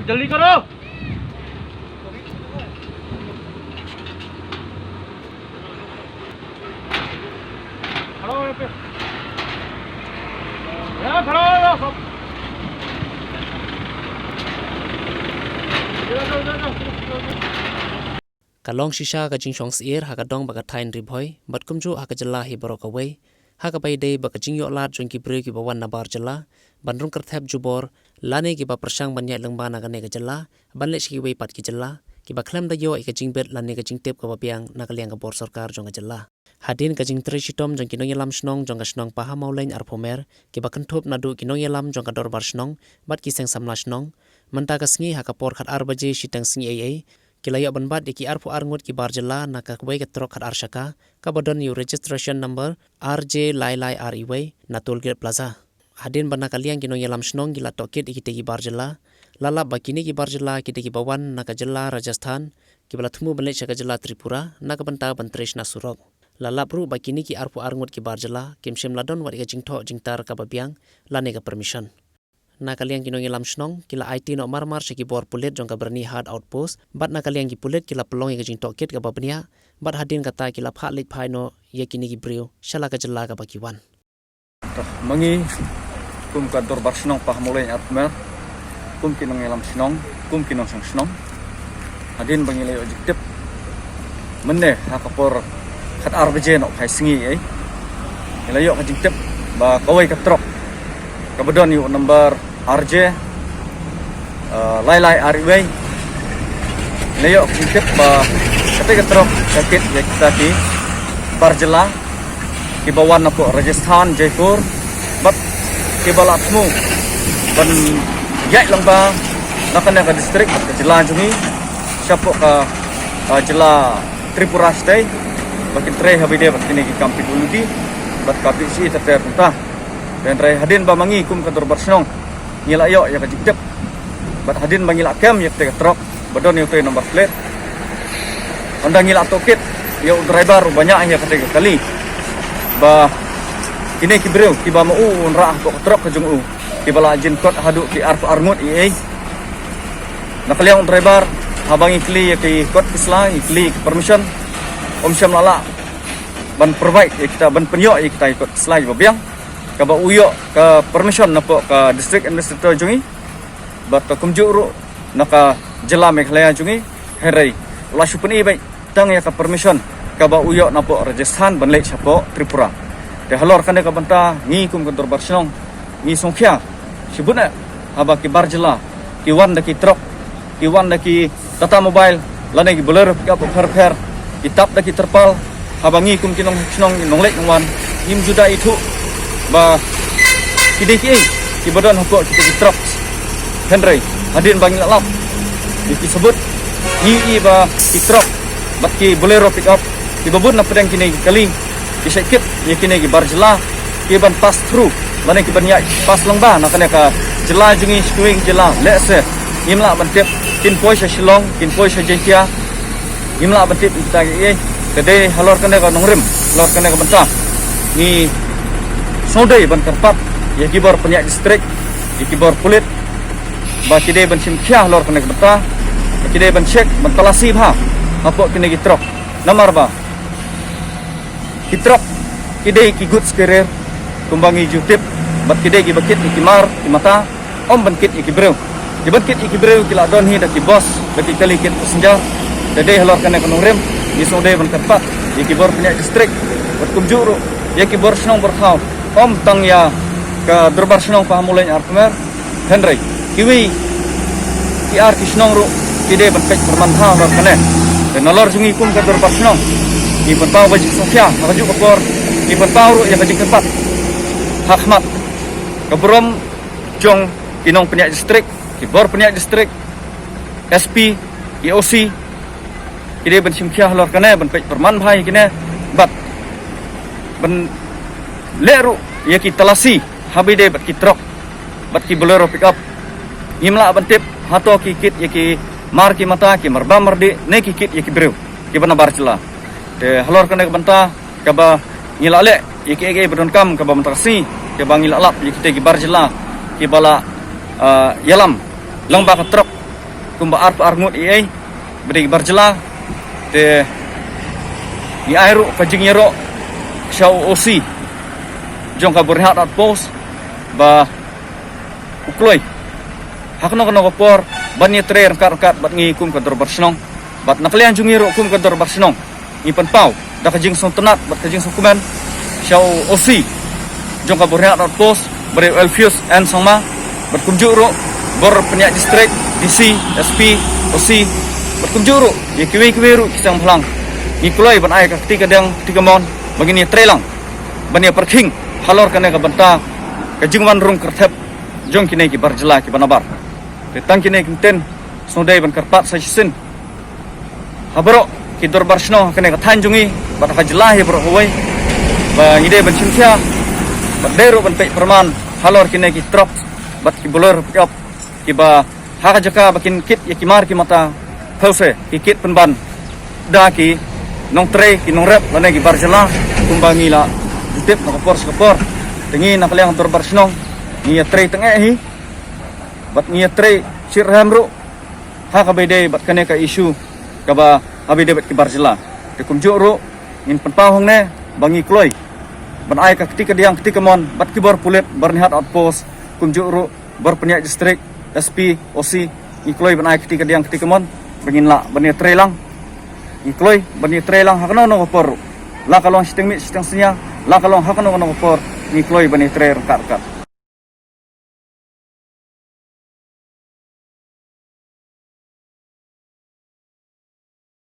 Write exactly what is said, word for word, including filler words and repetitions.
जल्दी करो। खड़ा हो यहाँ पे। यहाँ खड़ा हो जाओ सब। इधर जाओ, इधर जाओ। Ka long shisha ka jingshong syier ha ka dong bad ka thaiñ Ri Bhoi bad kumjuh ha ka jylla hi baroh kawei, ha kaba ïadei bad ka jingïoh lad jong ki briew kiba wan na bar jylla ban rung kyrthep jubor lane kiba pyrshang ban ïaid lyngba na kane ka jylla ban leit sha kiwei pat ki jylla, kiba khlem da ïoh ïa ka jingbit lane ka jingtip kaba biang na ka liang ka bor sorkar jong ka jylla. Hadien ka jingtrei shitom jong ki nongïalam shnong jong ka shnong Pahammawlein Arphumer, kiba kynthup naduh ki nongïalam jong ka dorbar shnong bad ki seng samla shnong, mynta ka sngi ha ka por khatar baje shiteng sngi eiei, ki la ïoh ban bat ïa ki arphew ar ngut ki bar jylla na kawei ka trok khatar shaka, kaba don ïa u registration number R J lai lai ar uwei na Toll Gate Plaza. Hadien ba na ka liang ki nongïalam shnong ki la tohkit ïa kitei ki bar jylla, la lap ba kine ki bar jylla ki dei kiba wan na ka jylla Rajasthan, kiba la thmu ban leit sha ka jylla Tripura na ka bynta ban trei shna surok. La lap ruh ba kine ki arphew ar ngut ki bar jylla kim shym la don wat ïa ka jingthoh jingtar kaba biang lane ka permission. Na ka liang ki nongïalam shnong ki la aiti noh marmar sha ki bor pulit jong ka Byrnihat Outpost, bad na ka liang ki pulit ki la pynlong ïa ka jingtohkit kaba bniah, bad hadien kata ki la phah leit phai noh ïa kine ki briew sha la ka jylla kaba ki wan. Ma ngi kum ka dorbar shnong Pahammawlein Arphumer, kum ki nongïalam shnong, kum ki nongshong shnong, hadien ba ngi la ïoh jingtip mynne ha ka por khatar baje noh phai sngi ei, ngi la ïoh ka jingtip ba kawei ka trok kaba don ïa u number R J lai lai ar uwei, ngi la ïoh ka jingtip ba katei ka trok ka kit ïa kita ki bar jylla kiba wan napoh Rajasthan, Jaipur, bad kiba la thmu ban ïaid lyngba na kane ka district bad ka jylla jong ngi shapoh ka jylla Tripura shatei, ba kin trei ha ba ïadei bad kine ki kam P W D bad ka P H E ter ter kumta. Hynrei hadien ba ma ngi kum ka dorbar shnong ngi la ïoh ïa ka jingtip bad hadien ba ngi la kem ïa katei ka trok ba don ïa utei u number plate, ynda ngi la tohkit ïa u driver uba ñiah ïa katei ka kali ba kine ki briew kiba ma u u wanrah hapoh ka trok ka jong u kiba la jin kot haduh ki arphew ar ngut eiei. Na ka liang u driver, haba ngi kylli ïa ki kot ki sla, ngi kylli ïa ki permission, um shym la lah ban provide ïa kita, ban pynïoh ïa kita ki kot ki sla kiba biang, kaba u ïoh ka permission napoh ka district administrator jong ngi bad ka kumjuh ruh na ka jylla Meghalaya jong ngi. Hynrei u la shu pyni beit tang ïa ka permission kaba u ïoh napoh Rajasthan ban leit shapoh Tripura. Te halor kane ka bynta ngi kum ka dorbar shnong ngi sngewkhia shibun eh haba ki bar jylla ki wan da ki trok, ki wan da ki Tata Mobile lane ki Bolero pickup bapher bapher, ki tap da ki terpal, haba ngi kum ki nongshong shnong, nongleit nongwan, ngim ju da ithuh ba ki dei kiei kiba don hapoh kita ki trok. Hynrei hadien ba ngi la lap ïa ki sabut, ngi ïohi ba ki trok bad ki Bolero pickup kiba bun na pdeng kine ki kali ki shait kit ïa kine ki bar jylla kiban pass through lane kiban ïaid pass lyngba na kane ka jylla jong ngi sha kiwei ki jylla. Lehse ngim lah ban tip, kin poi sha Shillong, kin poi sha Jaintia, ngim lah ban tip ïa kita kiei. Te dei halor kane ka nongrim, halor kane ka bynta ngi sngewdei ban kyrpad ïa ki bor pynïaid district, ïa ki bor pulit, ba ki dei ban shim khia halor kane ka bynta, ba ki dei ban check, ban talasi bha hapoh kine ki trok. Namar ba ki trok ki dei ki goods carrier kumba ngi ju tip, bad ki dei kiba kit ïa ki mar ki mata, ym ban kit ïa ki briew. Kiban kit ïa ki briew ki la don hi da ki bos, da ki kali kit passenger. Te dei halor kane ka nongrim ngi sngewdei ban kyrpad ïa ki bor pynïaid district bad kumjuh ruh ïa ki bor shnong bor thaw, ym tang ïa ka dorbar shnong Pahammawlein Arphumer, hynrei kiwei ki ar ki shnong ruh ki dei ban peit pyrman bha halor kane. Te nalor jong ngi kum ka dorbar shnong ngi pynpaw ka jingsngewkhia, ha kajuh ka por ngi pynpaw ruh ïa ka jingkyrpad Ha khmat ka burom jong ki nongpynïaid district, ki bor pynïaid district, S P, ki O C, ki dei ban shim khia halor kane, ban peit pyrman bha ïa kine, bad ban leh ruh ïa ki talasi haba ïadei bad ki trok bad ki Bolero pickup. Ngim lah ban tip hato ki kit ïa ki mar ki mata, ki mar bam mar dih, ne ki kit ïa ki briew kiba nabar jylla. Te halor kane ka bynta kaba ngi la leh ïa kiei kiei ba donkam, kaba mynta ka sngi kaba ngi la lap ïa kita ki bar jylla kiba la, ah, ïalam lang bad ka trok kumba arphew ar ngut ïa ei ba dei ki bar jylla. Te ngi ai ruh ka jingïaroh sha u O C jong ka Byrnihat Outpost ba u kloi ha kano kano ka por ban ïatrei ryngkat ryngkat bad ngi kum ka dorbar shnong. Bad na ka liang jong ngi ruh kum ka dorbar shnong, ngi pynpaw da ka jingsngewtynnat bad ka jingsngewkmen sha u O C jong ka Byrnihat Outpost, ba dei u Alpheus N Sangma, bad kumjuh ruh bor pynïaid district, D C, S P, O C, bad kumjuh ruh ïa kiwei kiwei ruh ki seng bhalang. Ngi kloi ban ai ka kti kadiang kti kamon ba ngin ïatrei lang ban ïa pyrkhing halor kane ka bynta ka jingwan rung kyrthep jong kine ki bar jylla kiba nabar. Te tang kine ki ktien sngewdei ban kyrpad sa shisien ha baroh ki dorbar shnong ha kane ka thaiñ jong ngi bad ha ka jylla hi baroh kawei, ba ngi dei ban shim khia bad dei ruh ban peit pyrman halor kine ki trok bad ki Bolero pickup kiba ha ka jaka ba kin kit ïa ki mar ki mata, phew se ki kit pynban da ki nongtrei, ki nongrep lane ki bar jylla kumba ngi la ju tip na ka por sha ka por. Te ngi na ka liang dorbar shnong ngi ïatrei tang eh hi bad ngi ïatrei shitrhem ruh ha kaba ïadei bad kane ka issue kaba haba ïadei bad ki bar jylla. Te kumjuh ruh ngin pynpaw hangne ba ngi kloi ban ai ka kti kadiang kti kamon bad ki bor pulit Byrnihat Outpost, kumjuh ruh bor pynïaid district, S P, O C, ngi kloi ban ai kti kadiang kti kamon ba ngin lah ban ïatrei lang. Ngi kloi ban ïatrei lang ha kano kano ka por ruh, la ka long shiteng miet shiteng synñia, la ka long ha kano kano ka por, ngi kloi ban ïatrei ryngkat ryngkat.